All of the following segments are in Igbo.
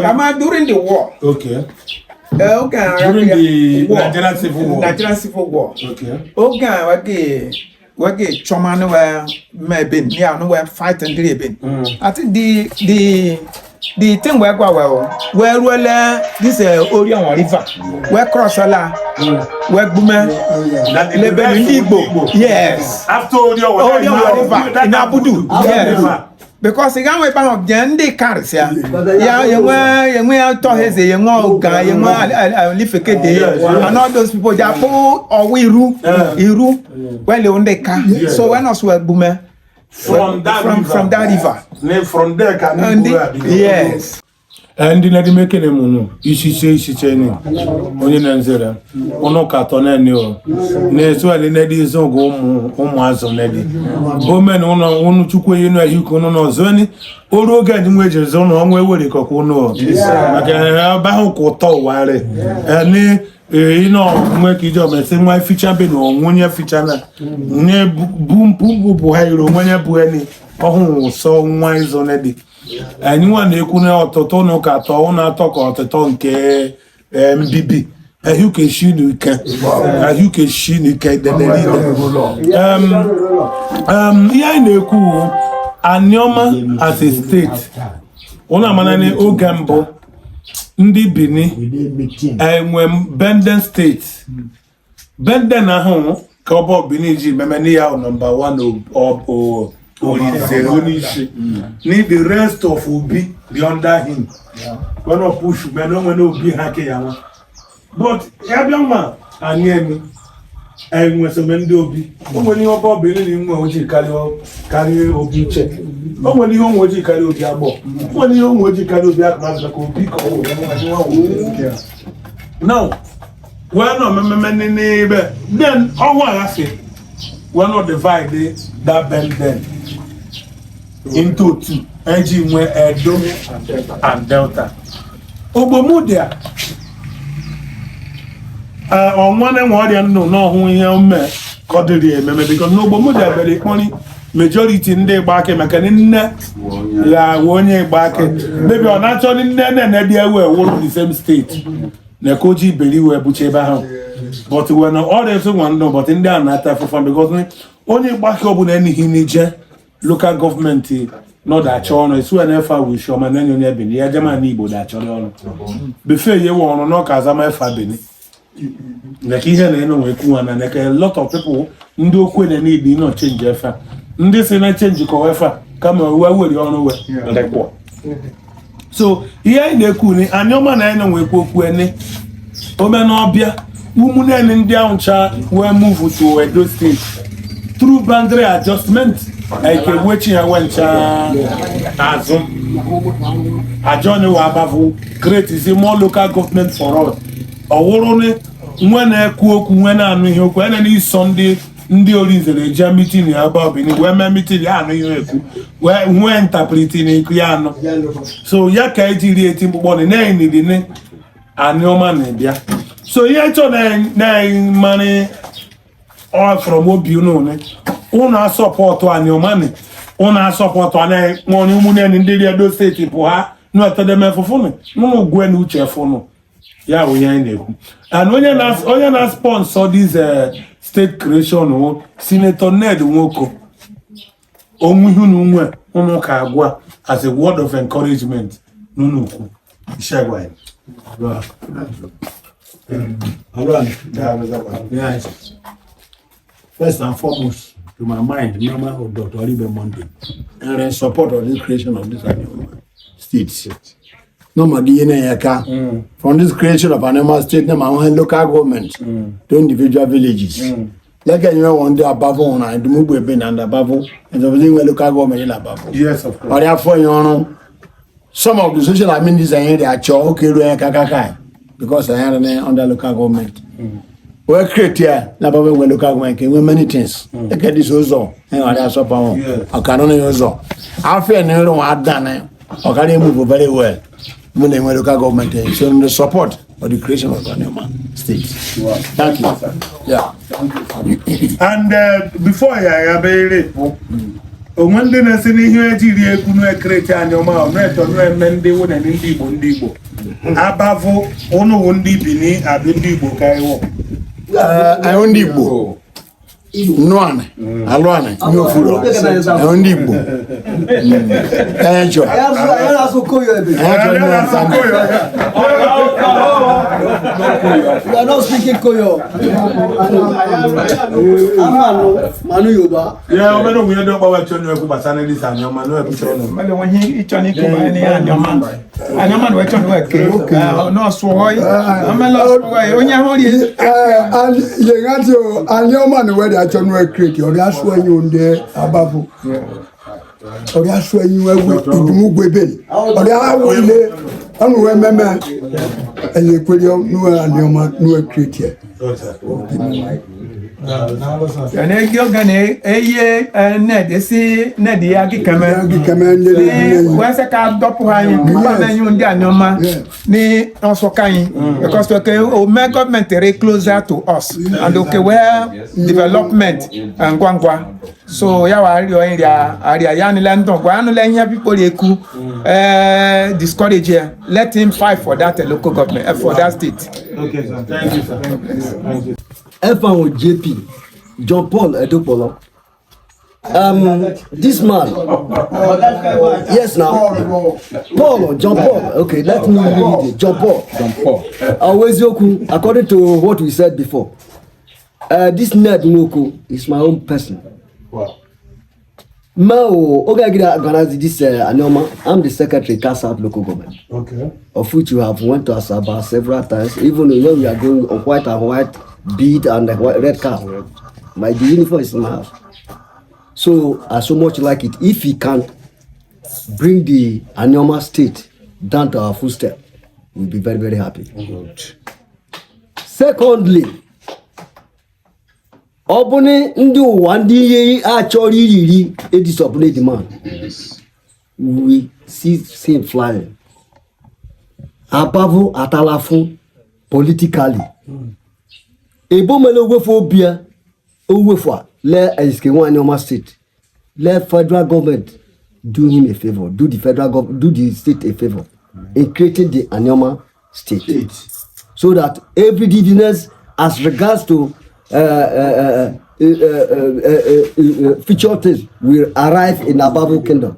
Kama during the war. Oge a During the war. Nigerian Civil War. Nigerian Civil War. Oge a wege chọma ni wee mee bin ya ni wee fight ndị ebin. I think the thing wee gwa wee ruole this Orhionmwon River wee cross la wee gbume lebe ndị Igbo. Yes. After Orhionmwon. Orhionmwon River in Abudu. Yes. Because ị ga-enwe ebe ahụ jee ndị karịsịa ya enwe ya tọheze, ya enwe ọga, ya enwe Olifekede and all those people ja pụ ọwa iru iru wele ndị ka so when us wee gbume From that from river. From that river. From there ka ndị ndị Igbo a bido. Yes. Ndị na-edimekene mụnụ ishiche ishiche ni onye na-nzere ụnụ ka atọ na-ene o na-esu ali na-edi zọgụ ụmụ ụmụazụ na-edi omen ụnụ ụnụ chukwu enyi na ehike ụnụ n'ọzọ ni oru oge anyị nwe jiri ụnụ ọnwa ewere kọkwa ụnụ o maka ebe ahụ ka ụtọ ụwa rị ni ịnọ nwe ka ije ọmesi nwa ficha be na onwunye ficha na nye bu mpụ bụ ha iro onwenye bụ eni ọhụụ sọ nwa ịzụ na-edi anyị nwa na-ekwu na ọtụtụ ụnụ ka atọ ụnụ atọ ka ọtụtụ nke mbibi ehukeshi n'ike ehukeshi n'ike dedelide. Ihe anyị na-ekwu wụ, Anioma as a state, ụnụ amana na oge mbụ ndị Benin enwe Bendel State. Bendel ahụ ka ọ bụ Benin ji meme n'ihe ahụ number one Orinzere onyeisi ni the rest of Obi dị under him when ọ push men onwe na obi ha ke ya nwa, but ya bịa nwa anyị emi enwesome ndị obi o nwere ihe ọba Benin na nwe ojii karịa obi uche, o nwere ihe onwe ojii karịa obi agbọ, o nwere ihe onwe ojii karịa obi akụmazụ maka obi ka ọ wụ nwa nwa. Now wee nọ mmemme n'ebe then ọnwa aghasị wee nọ divide that Bendel into two, eji nwee Edo and Delta. Ogbomudia ọnwa na enwe ọrịa nnụ n'ọhụ ihe mme ka ọ dịrị ememe because n'Ogbomudia bịara ịkpọrị majority ndị Igbo akị maka na nne ya wụ onye Igbo akị, maybe ọ na-achọ nne na-ene dị ewu ewuru the same state na ka oji iberi wee buche ebe ahụ, but when ọrịa eso nwa ndụ, but ndị a na-ata afụfa because onye Igbo akị ọbụla enighi n'ije local government nọ dachọ ọrụ esu ya na-efe awụ isi ọma na enye onye Bini ya jema na Igbo dachọrọ ọrụ befe yewe ọrụ n'ọka azama efe Bini like ihe na eno nwee kwuwa na like a lot of people ndị okwu na need nọ change efe ndị si na change kọ efe kama wee were ọrụ wee rekwọ. So ihe anyị na-ekwu ni Anioma na anyị nwee ekwu okwu ene omenọbịa ụmụnne ndị ahụ ncha wee move to Edo State through boundary adjustment eke wechi ha wee ncha azụ ajọni wa abavu create is more local government for us. Ọwụrụ ni nwe na-ekwu okwu nwe na-anụ ihe okwu ene n'iso ndị Orinzere eje meeting ya ebe Benin wee mee meeting ya anụ ihe ekwu wee nwee interpreting ekwu ya anụ. So ya ka eji rie eti mkpụkpọ na na-enidi Anioma na-ebịa. So ihe chọ na mmanị all from obi unu ne unu asọpọtụ Anioma ni unu asọpọtụ anaghị onye ụmụnne ndị ri Edo State bụ ha nụetedeme fụfụnụ nụnụ gwe na uche fụnụ ya bụ ihe anyị na-ekwu. And onye na sponsor this state creation wụ Senator Ned Nwoko. Onwe ihe unu nwe unu ka agwa as a word of encouragement n'unu kwu ishegwa ya. Yes. First and foremost, to my mind, Mama of Dr. Oribe Monday, and in support of this creation of this Anioma state. Normally, in Eka, from this creation of Anioma State, no local government to individual villages. Like you know, one day above one, and the Mugwe bin and above, and the local government in above. Yes, of course. Or therefore, some of the social amenities are in the okay, because they are under local government. We create here na baba we local government we many things. Like this ụzọ e nwere asọpa wọn. Ọkara na ụzọ. Afọ na ịrụ ada na ọkara move very well. Mo na enwe local government eh, so the support for the creation of Anioma State. Thank you. Yeah. And before ya ya be rape, Onwe ndị na-esi n'ihe ejiri ekwu na-ekreti Anioma ọ na-eto na-eme ndị wụna ndị Igbo, ndị Igbo abavụ ụnụwụ ndị Bini abụ ndị Igbo ka ịwụ. Anyị ndị Igbo nụanị alụanị nye ofuru anyị ndị Igbo anyị chọrọ anyị chọrọ ndị nsọ. We are not speaking Koyo. Amanu, Manu Yoruba. Ya obere onwe ndị ọgbawa chọ na-ekwu gbasara ndị Anioma na-ekwucha ọnụ. Mmadụ enwe ihe ịchọ n'ikwu banyere ihe Anioma. Anioma na wechọ na weke nọọsụ ọyị amala ọsụ ọyị onye ahụ rie. Yengati o Anioma ni wẹ́rẹ́ atsọ nu ekireti ọ̀rẹ́ aṣọ ẹyin òǹdẹ abafo ọ̀rẹ́ aṣọ ẹyin wẹ́wẹ́ ìdùnnúgbò ebèlè ọ̀rẹ́ awọ ilé ọ̀nù wẹ́ mẹ́mẹ́ ẹ̀yẹ ekele nu Anioma nu ekireti ẹ̀. Yana egi oge na eye ned esi ned ya gị keme. Gị keme nyere Ní wọ́n sẹ́ ká dọ́pọ̀ anyị kúkọ́ na ẹyin ndị Anioma ní ọsọ anyị because okay o mee government re closer to us and okay where development ngwa ngwa so ya wa arịọ nrịa arịa ya nile ndụ gwa anụla ihe people ekwu discourage ya. Let him fight for that local government, for that state. Okay, sir. Thank you, sir. Thank you. F1 JP, John Paul Edopolo. This man, yes now, Paul, John Paul. Okay, let me read it. John Paul. John Paul. Aweziokwu, according to what we said before, this Ned Nwoko is my own person. Wow. Mao, oge organize this Anioma. I'm the secretary, Ika South Local Government, of which you have went to Asaba several times, even when we are going on white and white bead and the white, red cap. My the uniform is in my house. So I so much like it. If he can bring the Anioma state down to our footstep, we'll be very, very happy. Secondly, ọ bụ na ndị ụwa ndị ihe achọrọ iriri edisappoint the man. We see him flying. Abavu atalafu politically. Ebomele owefu obia owefu a le Eske Anioma state. Let federal government do him a favor, do the federal government, do the state a favor in creating the Anioma state, so that every business as regards to future things will arrive in Ababu Kingdom.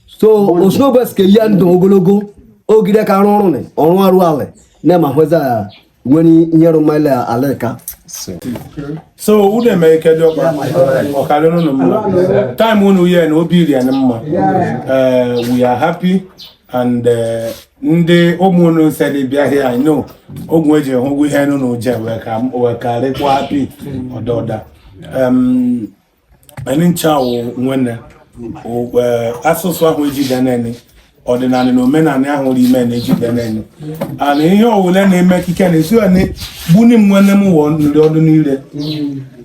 So osnobes ke ya ndụ ogologo ogide ka arụ ọrụ ni ọrụ arụ ala na ma hweza nwere ihe rụmala aleka. So unu eme ike dị ọkpa ọkarị unu mma time unu ye na obi ri anyị mma. We are happy and ndị ụmụ unu sedi bịa here, I know ogwu eji hụgwu ihe nụ je wee ka wee karịkwa happy ọdọọda. Anyị ncha wụ nwene asụsụ ahụ ejide nene ọdịnala na omenala ahụ ime na-ejide nene and ihe ọwụle na-eme ekike na-esi ya gbuni m nwanne m wọ nri ọdụ niile.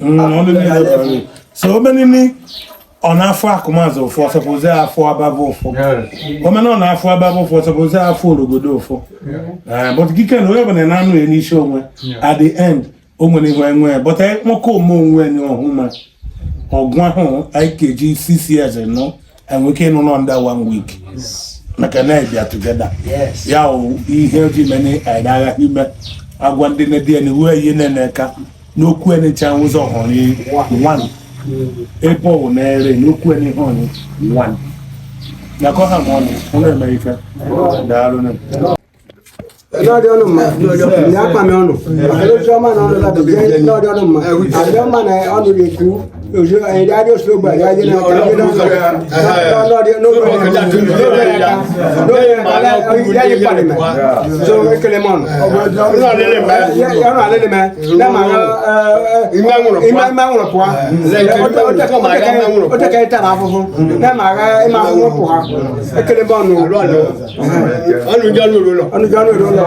Ọdụ niile bara. So omenini ọ na-afụ akụmazụ ụfụ ọsọpụzi afụ ababa ụfụ omena ọ na-afụ ababa ụfụ ọsọpụzi afụ orogodo ụfụ. But kike na onye ọbụla na-anụ ya n'isi onwe at the end o nwere ihe enwe but nwoke ome onwe ni ọhụma ọgwụ ahụ anyị keji 6 years nọ enwe ike ịnụ nọ under one week maka na ịbịa together ya wụ ihe ji mene anyị agha ime agwa ndị na-edi ya na iwu eyi na-eka n'okwu enecha ụzọ họrọ one ebe ọ na-ere n'okwu ene họrọ one na kọ ha ma ọnụ ụlọ eme ife daalụ nụ. N'ọdị ọnụ mma ní akpami ọnụ ozi ọma na ọnụ láti jẹ n'ọdị ọnụ mma àbí ọma na ọnụ ga-ekwu ozi ẹ̀yìn adé oṣù gbà ẹ̀yìn adé náà ẹ̀yìn n'ọdị n'oge n'oge n'oge yẹ kpali mẹ so ekele mọ ọnụ ọnụ alele mẹ ne ma ime nwụrụ pụa o tẹ ka ị tara afụfụ ne ma ime ahụhụ pụa ekele mọ ọnụ ọnụ jọ lóru lọ. Ọnụ jọ ọnụ èrò lọ.